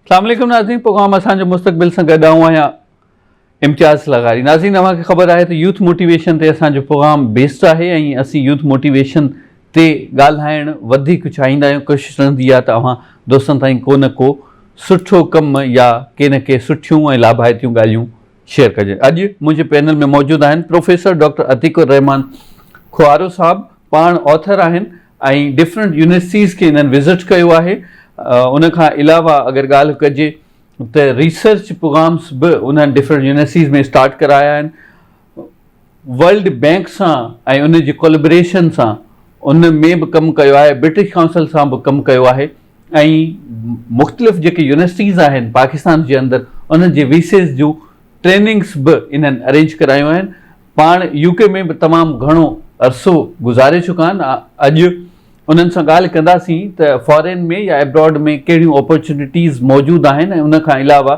اسلام عليڪم ناظرين پروگرام اسان جو مستقبل سان گڏ آئون آهيان امتياز لغاري ناظرين اوهان کي خبر آهي ته يوٿ موٽيويشن تي اسان جو پروگرام بيسڊ آهي ۽ اسين يوٿ موٽيويشن تي ڳالهائڻ وڌيڪ چاهيندا آهيون ڪوشش رهندي آهي ته اوهان دوستن تائين ڪو نه ڪو سٺو ڪم يا ڪي نه ڪي سٺيون ۽ لاڀائتيون ڳالهيون شيئر ڪجن اڄ منهنجي پينل ۾ موجود آهن پروفيسر ڊاڪٽر عتيق الرحمان کوهارو صاحب پاڻ آٿر آهن ۽ ڊفرنٽ يونيورسٽيز کي انهن وزٽ ڪيو آهي ان کان علاوه اگر ڳالهه ڪجي ته ريسرچ پروگرامس به انهن ڊفرنٽ يونيورسٽيز ۾ اسٽارٽ ڪرايا آهن ورلڊ بينڪ سان ۽ ان جي ڪولبريشن سان ان ۾ به ڪم ڪيو آهي برٽش ڪائونسل سان به ڪم ڪيو آهي ۽ مختلف جيڪي يونيورسٽيز آهن پاڪستان جي اندر انهن جي وي سيز جون ٽريننگس به انهن ارينج ڪرايون آهن پاڻ يو ڪي ۾ به تمام گهڻو عرصو گذاري چڪا آهن اڄ انهن سان ڳالهه ڪنداسين ته فارين ۾ يا ابراڊ ۾ ڪهڙيون اپرچونيٽيز موجود آهن ۽ ان کان علاوه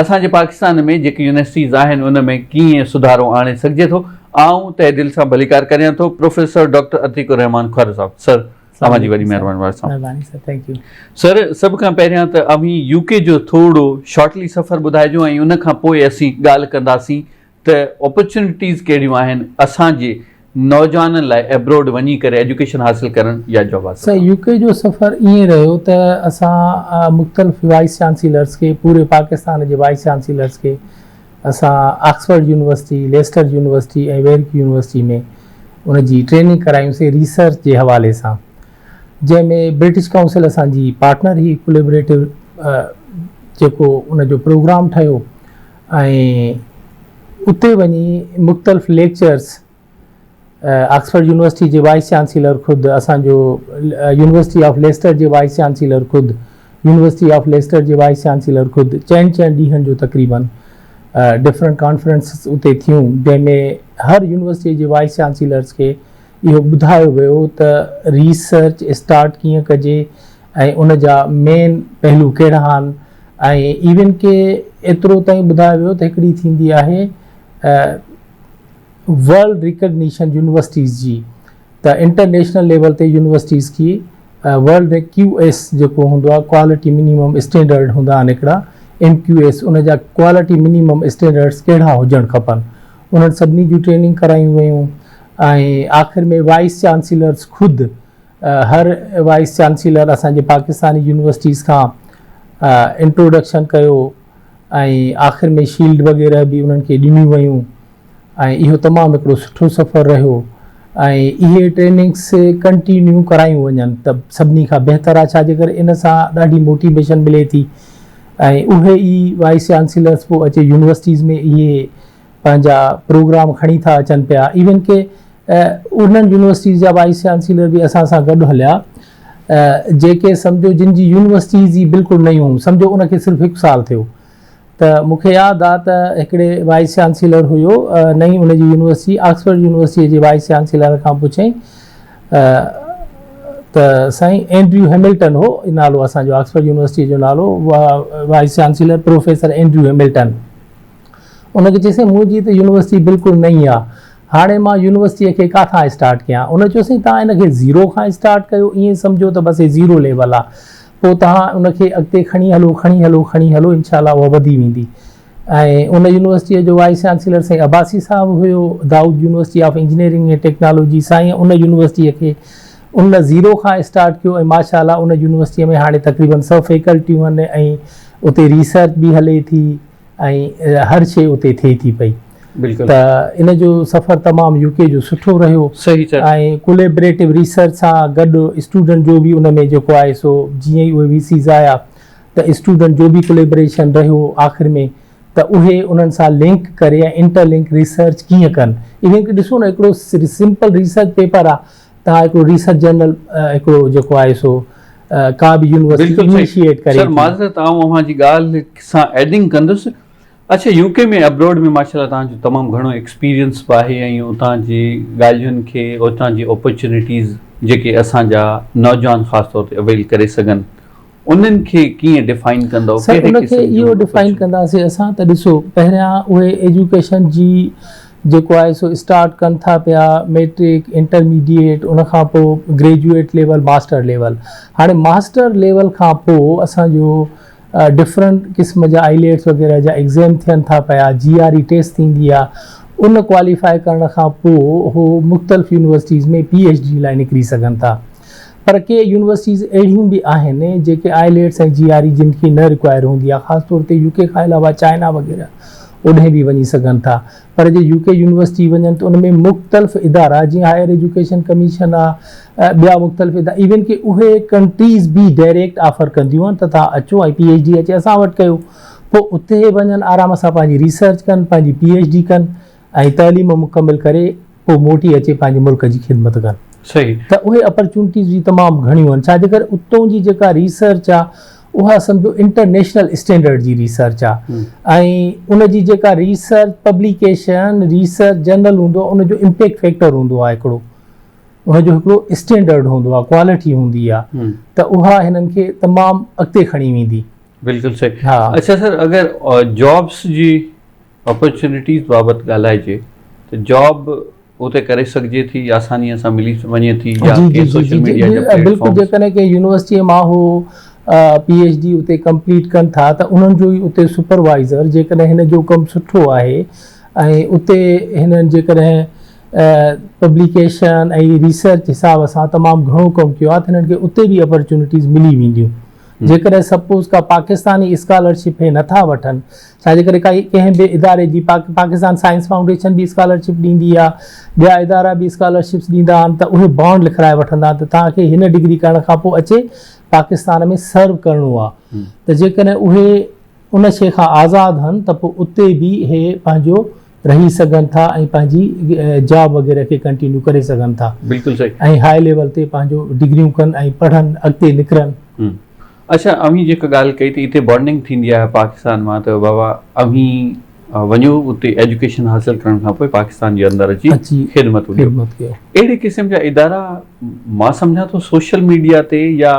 اسان جي پاڪستان ۾ جيڪي يونيورسٽيز آهن ان ۾ ڪيئن سڌارو آڻي سگهجي ٿو آئون تهه دل سان ڀليڪار ڪريان ٿو پروفيسر ڊاڪٽر عتيق الرحمان کوهر صاحب سر اوهان جي وڏي مهرباني سر سڀ کان پهريان ته اوهين يو ڪي جو ٿورو شارٽلي سفر ٻڌائجو ۽ ان کان پوء اسين ڳالهه ڪنداسين ته اپرچونيٽيز ڪهڙيون آهن اسان جي نوجوانن لاء ابروڊ وڃي ڪري ايجوڪيشن حاصل ڪرڻ يا جاب حاصل سر ڪرڻ. يو ڪي جو سفر ائين رهيو ته اسان مختلف وائيس چانسيلرز کي پوري پاڪستان جي وائيس چانسيلرز کي اسان Oxford university, Leicester university ۽ Warwick university ۾ ان جي ٽريننگ ڪرايون سي ريسرچ جي حوالي سان جنهن ۾ برٽش ڪائونسل اسان جي پارٽنر هئي ڪوليبريٽو جيڪو ان جو پروگرام ٺهيو ۽ اتي وڃي مختلف ليڪچرس آڪسفورڊ يونيورسٽي جي وائيس چانسيلر خود اسان جو يونيورسٽي آف ليسٽر جي وائيس چانسيلر خود يونيورسٽي آف ليسٽر جي وائيس چانسيلر خود چئن چئن ڏينهن جو تقريبن ڊفرنٽ ڪانفرنسز اتي ٿيون جنهن ۾ هر يونيورسٽي جي وائيس چانسيلرز کي اهو ٻڌايو ويو ته ريسرچ اسٽارٽ ڪيئن ڪجي ۽ ان جا مين پهلو ڪهڙا آهن ۽ ايون ڪي ايترو تائين ٻڌايو ويو ته هڪڙي ٿيندي آهي ورلڊ ريڪگنيشن يونيورسٽيز جي ته انٽرنيشنل ليول تي يونيورسٽيز کي ورلڊ ڪيو ايس جيڪو هوندو آهي ڪوالٽي منيمم اسٽينڊرڊ هوندا آهن هڪڙا ايم ڪيو ايس ان جا ڪوالٽي منيمم اسٽينڊرڊس ڪهڙا هجڻ کپن انهن سڀني جون ٽريننگ ڪرايون ويون ۽ آخر ۾ وائيس چانسيلرز خود هر وائيس چانسيلر اسان جي پاڪستاني يونيورسٽيز کان انٽروڊڪشن ڪيو ۽ آخر ۾ شيلڊ وغيره به انهن کي ڏنيون ويون ۽ اهو تمام هڪڙو سٺو سفر رهيو ۽ اهي ٽريننگس ڪنٽينيو ڪرايون وڃن ته سڀني کان بهتر آهي ڇا جي ڪري ان سان ڏاڍي موٽيويشن ملي ٿي ۽ اهي ئي وائيس چانسيلرس پوء اچي يونيورسٽيز ۾ اهي پنهنجا پروگرام کڻي ٿا اچن پيا ايون ڪي انهن يونيورسٽيز جا وائيس چانسيلر به اسان سان گڏ هليا جيڪي سمجهو جن جي يونيورسٽيز ئي بلڪل نيون هيون سمجهو ان کي صرف هڪ سال ٿيو ته مون کي ياد آ ته هڪڙي وائيس چانسيلر هيو نئين ان جي يونيورسٽي آڪسفورڊ يونيورسٽي جي وائيس چانسيلر کان پڇيائين ته سائين اينڊريو هيملٽن هو نالو اسان جو آڪسفورڊ يونيورسٽي جو نالو vice chancellor professor Andrew Hamilton ان کي چيس سائين منهنجي ته يونيورسٽي بلڪل نئين آ هاڻي مان يونيورسٽيء کي ڪاٿان اسٽارٽ ڪيان؟ ان چيو سائين توهان ان کي زيرو کان اسٽارٽ ڪيو ائين سمجهو ته بس هي زيرو ليول آ پوء توهان ان کي اڳتي کڻي هلو کڻي هلو کڻي هلو انشاء الله اها وڌي ويندي ۽ ان يونيورسٽيء جو وائيس چانسيلر سائين عباسي صاحب هيو Dawood university of engineering ۽ technology سائين ان يونيورسٽيء کي ان زيرو کان اسٽارٽ ڪيو ۽ ماشاء الله ان يونيورسٽيء ۾ هاڻي تقريبن سو فيڪلٽيون آهن ۽ اتي ريسرچ به هلي ٿي ۽ هر شيء اتي ٿئي ٿي پئي بلڪل ته ان جو سفر تمام يو ڪي جو سٺو رهيو صحيح سر ۽ ڪوليبريٽو ريسرچ سان گڏ اسٽوڊنٽ جو به ان ۾ جيڪو آهي سو جيئن ئي اهي وي سيز آيا ته اسٽوڊنٽ جو به ڪوليبريشن رهيو آخر ۾ ته اهي انهن سان لنڪ ڪري ۽ انٽر لنڪ ريسرچ ڪيئن ڪن ايون ڪي ڏسو نه هڪڙو سمپل ريسرچ پيپر آهي توهان هڪڙو ريسرچ جرنل هڪڙو جيڪو آهي سو ڪا به يونيورسٽي بلڪل صحيح انيشيئيٽ ڪري سر ٿي. معذرت آئون اوهان جي ڳالهه سان ايڊنگ ڪندس اڇا يو ڪي ۾ ابروڊ ۾ ماشاءالله توهان جو تمام گهڻو ايڪسپيرينس به آهي ۽ اتان جي ڳالهين کي اتان جي اپرچونيٽيز جيڪي اسان جا نوجوان خاص طور تي اويل ڪري سگهن انهن کي ڪيئن ڊفائن ڪندؤ سر ڪهڙي ان کي قسم اهو جون ڊفائن اپرچونيٽيز ڪنداسين اسان ته ڏسو پهريان اهي ايجوڪيشن جي جيڪو آهي سو اسٽارٽ ڪن ٿا پيا ميٽرڪ انٽرميڊيئيٽ ان کان پوء گريجوئيٽ ليول ماسٽر ليول هاڻي ماسٽر ليول کان پوء اسان جو ڊفرنٽ قسم جا آئيليٽس وغيره جا ايگزيم ٿين ٿا پيا جي آر اي ٽيسٽ ٿيندي آ ان ڪواليفائي ڪرڻ کان پوء هو مختلف يونيورسٽيز ۾ پي ايڇ ڊي لاء نڪري سگهن ٿا پر ڪي يونيورسٽيز اهڙيون به آهن جيڪي آئيليٽس ۽ جي آر اي جن کي نه رڪوائر هوندي آ خاص طور تي يو ڪي کان علاوه چائنا وغيره اوڏهين به وڃي سگهن ٿا پر جي يو ڪي يونيورسٽي وڃن ته ان ۾ مختلف ادارا جيئن هائير ايجوڪيشن ڪميشن آ ٻيا مختلف ادا ايون ڪي اهي ڪنٽريز به ڊائريڪٽ آفر ڪنديون آهن ته توهان اچو ۽ پي ايڇ ڊي اچي اسان وٽ ڪيو پوء اتي وڃن آرام سان پنهنجي ريسرچ ڪن پنهنجي پي ايڇ ڊي ڪن ۽ تعليم مڪمل ڪري پوء موٽي اچي پنهنجي ملڪ جي خدمت ڪن. صحيح. ته اهي اپرچونٽيز به تمام گهڻيون آهن ڇا جي ڪري اتون جي جيڪا ريسرچ آهي اها سمجهو انٽرنيشنل اسٽينڊرڊ جي ريسرچ آهي ۽ ان جي جيڪا ريسرچ پبليڪيشن ريسرچ جنرل هوندو آهي ان جو امپيڪٽ فيڪٽر هوندو آهي هڪڙو ان جو هڪڙو اسٽينڊرڊ هوندو آهي ڪوالٽي هوندي آهي ته اها هنن کي تمام اڳتي کڻي ويندي. بلڪل صحيح. اڇا سر اگر جابس جي اپرچونيٽيز بابت ڳالهائجي ته جاب اتي ڪري سگهجي ٿي آساني سان ملي وڃي ٿي يا جي ڪي جي سوشل جي ميڊيا جي جا بلڪل پليٽ فارمز. جيڪڏهن ڪنهن يونيورسٽي مان هو پي ايڇ ڊي اتي ڪمپليٽ ڪن ٿا ته انهن جو ئي اتي سپروائزر جيڪڏهن هن جو ڪم سٺو آهي ۽ اتي هنن جيڪڏهن پبليڪيشن ۽ ريسرچ حساب سان تمام گهڻو ڪم ڪيو آهي ته هنن کي اتي به اپرچونيٽيز ملي وينديون. جيڪڏهن سپوز ڪا پاڪستاني اسڪالرشپ هي نٿا وٺن ڇا جي ڪري ڪائي ڪنهن به اداري جي پاڪستان سائنس فائونڊيشن به اسڪالرشپ ڏيندي آهي ٻيا ادارا به اسڪالرشپس ڏيندا آهن ته اهي بانڊ لکرائي وٺندا آهن ته توهان کي هن ڊگري ڪرڻ کان پوء اچي پاڪستان ۾ سرو ڪرڻو آهي ته جيڪڏهن اهي ان شيء کان آزاد هن ته پوء اتي به هي پنهنجو رهي سگهن ٿا ۽ پنهنجي جاب وغيره کي ڪنٽينيو ڪري سگهن ٿا. بلڪل صحيح. ۽ هاء ليول تي پنهنجو ڊگريون ڪن ۽ پڙهن اڳتي نڪرن. اڇا اوهين جيڪا ڳالهه ڪئي ته اتي بانڊنگ ٿيندي آهي پاڪستان مان ته بابا اوهين وڃو اتي ايجوڪيشن حاصل ڪرڻ کان پوء پاڪستان جي اندر اچي خدمتون ڏيو. اهڙي قسم جا ادارا مان سمجهان ٿو سوشل ميڊيا تي يا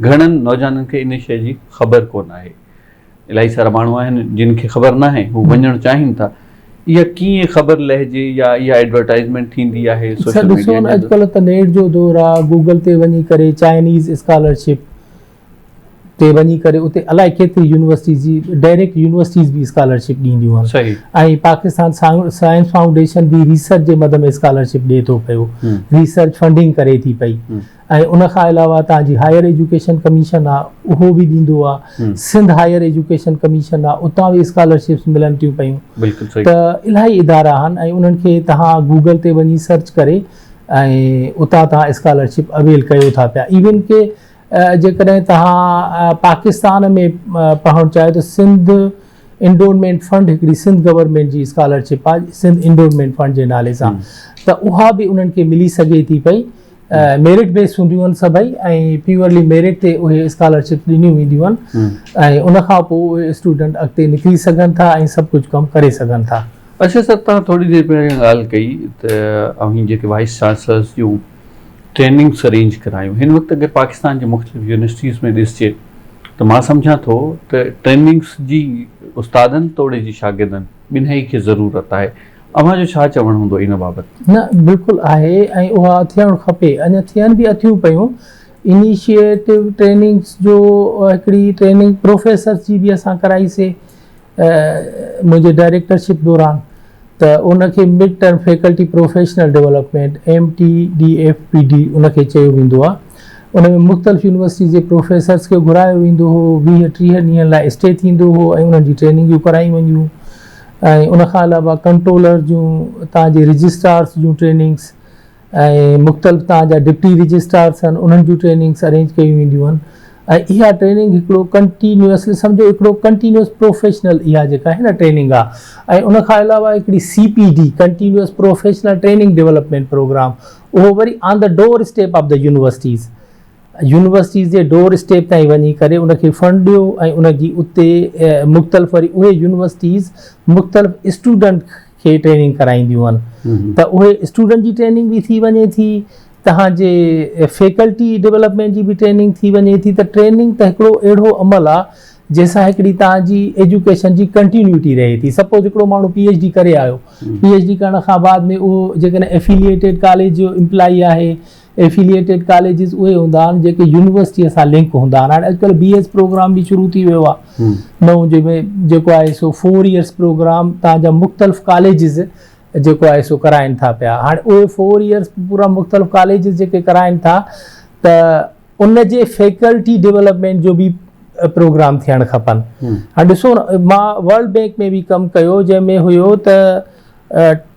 گهڻن نوجوانن کي ان شيء جي خبر ڪونه آهي. الاهي سارا ماڻهو آهن جن کي خبر ناهي هو وڃڻ چاهين ٿا اها ڪيئن خبر لهجي يا اها ايڊورٽائزمينٽ ٿيندي آهي سر سوشل ڏسو ميڊيا نه جي اندر. اڄڪلهه ته نيٽ جو دور آ گوگل تي وڃي ڪري چائنيز اسڪالرشپ تي وڃي ڪري اتي الائي ڪيتري يونيورسٽيز جي ڊائريڪٽ يونيورسٽيز به اسڪالرشپ ڏينديون آهن صحيح ۽ پاڪستان سائنس فائونڊيشن به ريسرچ جي مد ۾ اسڪالرشپ ڏي ٿو پيو ريسرچ فنڊنگ ڪري ٿي پئي ۽ ان کان علاوه توهان جي هائير ايجوڪيشن ڪميشن آ اهو به ڏيندو آ سنڌ هائير ايجوڪيشن ڪميشن آ اتان به اسڪالرشپس ملن ٿيون پيون ته الاهي ادارا آهن ۽ انهن کي توهان گوگل تي وڃي سرچ ڪري ۽ اتان توهان اسڪالرشپ اويل ڪيو ٿا پيا ايون ڪي جيڪڏهن توهان پاڪستان ۾ پڙهڻ چاهيو ته سنڌ انڊومينٽ فنڊ هڪڙي سنڌ گورنمينٽ جي اسڪالرشپ آ سنڌ انڊومينٽ فنڊ جي نالي سان ته اها به انهن کي ملي سگهي ٿي پئي ميرٽ بيس هونديون آهن سڀئي ۽ پيورلي ميرٽ تي اهي اسڪالرشپ ڏنيون وينديون آهن ۽ ان کان پوء اهي اسٽوڊنٽ اڳتي نڪري سگهن ٿا ۽ سڀ ڪجهه ڪم ڪري سگهن ٿا. اڇا سر توهان ٿوري دير پهريان ڳالهه ڪئي ته اوهين جيڪي وائيس چانسلرز جون ٽريننگس ارينج ڪرايون هن وقت اگر پاڪستان جي مختلف يونيورسٽيز ۾ ڏسجي ته مان سمجهان ٿو ته ٽريننگس جي استادن توڙي جي شاگردن ٻنهي کي ضرورت آهي اوهان جو ڇا چوڻ هوندو ان بابت؟ نه بلڪل آهي ۽ اها ٿيڻ کپي اڃا ٿين به اٿيون پيون انيشيٽو ٽريننگس جو هڪڙي ٽريننگ پروفيسرس جي به اسان ڪرائي سي منهنجي ڊائريڪٽرشپ دوران ته ان کي mid term faculty professional development M T D F P D ان کي چيو ويندو آهي ان ۾ مختلف يونيورسٽيز جي پروفيسرس کي گهرايو ويندو هو 20 30 ڏينهن لاء اسٽي ٿيندو هو ۽ انهن جي ٽريننگيون ڪرايون وينديون ۽ ان کان علاوه ڪنٽرولر جون تان جي رجسٽرارس جون ٽريننگس ۽ مختلف تان جا ڊپٽي رجسٽرارس آهن انهن جون ٽريننگس ارينج ڪيون وينديون آهن ۽ اها ٽريننگ هڪڙو ڪنٽينيوسلي سمجهو هڪڙو ڪنٽينيوس پروفيشنل اها جيڪا آهي نه ٽريننگ آهي ۽ ان کان علاوه هڪڙي C P D continuous professional training development programme اهو وري on the door step of the universities universities جي ڊور اسٽيپ تائين وڃي ڪري ان کي فنڊ ڏيو ۽ ان جي اتي مختلف وري اهي يونيورسٽيز مختلف اسٽوڊنٽ کي ٽريننگ ڪرائينديون آهن ته اهي اسٽوڊنٽ جي ٽريننگ به ٿي وڃي ٿي تهان جي فيڪلٽي ڊولپمينٽ جي به ٽريننگ ٿي وڃي ٿي ته ٽريننگ ته هڪڙو اهڙو عمل آهي جنهن سان هڪڙي تهان جي ايجوڪيشن جي ڪنٽينيوٽي رهي ٿي سپوز هڪڙو ماڻهو پي ايڇ ڊي ڪري آيو پي ايڇ ڊي ڪرڻ کان بعد ۾ اهو جيڪڏهن افيليٽيڊ ڪاليج جو امپلائي آهي ايفيليئيٽيڊ ڪاليجز اهي هوندا آهن جيڪي يونيورسٽيء سان لنڪ هوندا آهن. هاڻي اڄڪلهه بي ايس پروگرام به شروع ٿي ويو آهي نئون جنهن ۾ جيڪو آهي سو فور ايئرس پروگرام تان جا مختلف ڪاليجز جيڪو آهي سو ڪرائين ٿا پيا. هاڻي اهي فور ايئرس پورا مختلف ڪاليجز جيڪي ڪرائين ٿا ته ان جي فيڪلٽي ڊولپمينٽ جو به پروگرام ٿيڻ کپن. هاڻي ڏسو نه مان ورلڊ بينڪ ۾ به ڪم ڪيو جنهن ۾ هيو ته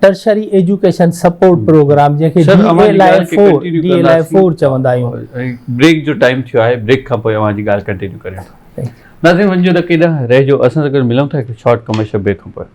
ٽرشري ايجوڪيشن سپورٽ پروگرام جنهن کي D L I four D L I four چوندا آهيون. بريڪ جو ٽائيم ٿيو آهي بريڪ کان پوء اوهان جي ڳالهه ڪنٽينيو ڪريون ٿا. ناظرين وڃجو نه ڪيڏانهن رهجو اسان سان گڏ ملون ٿا هڪ شارٽ ڪمرشل بريڪ کان پوء.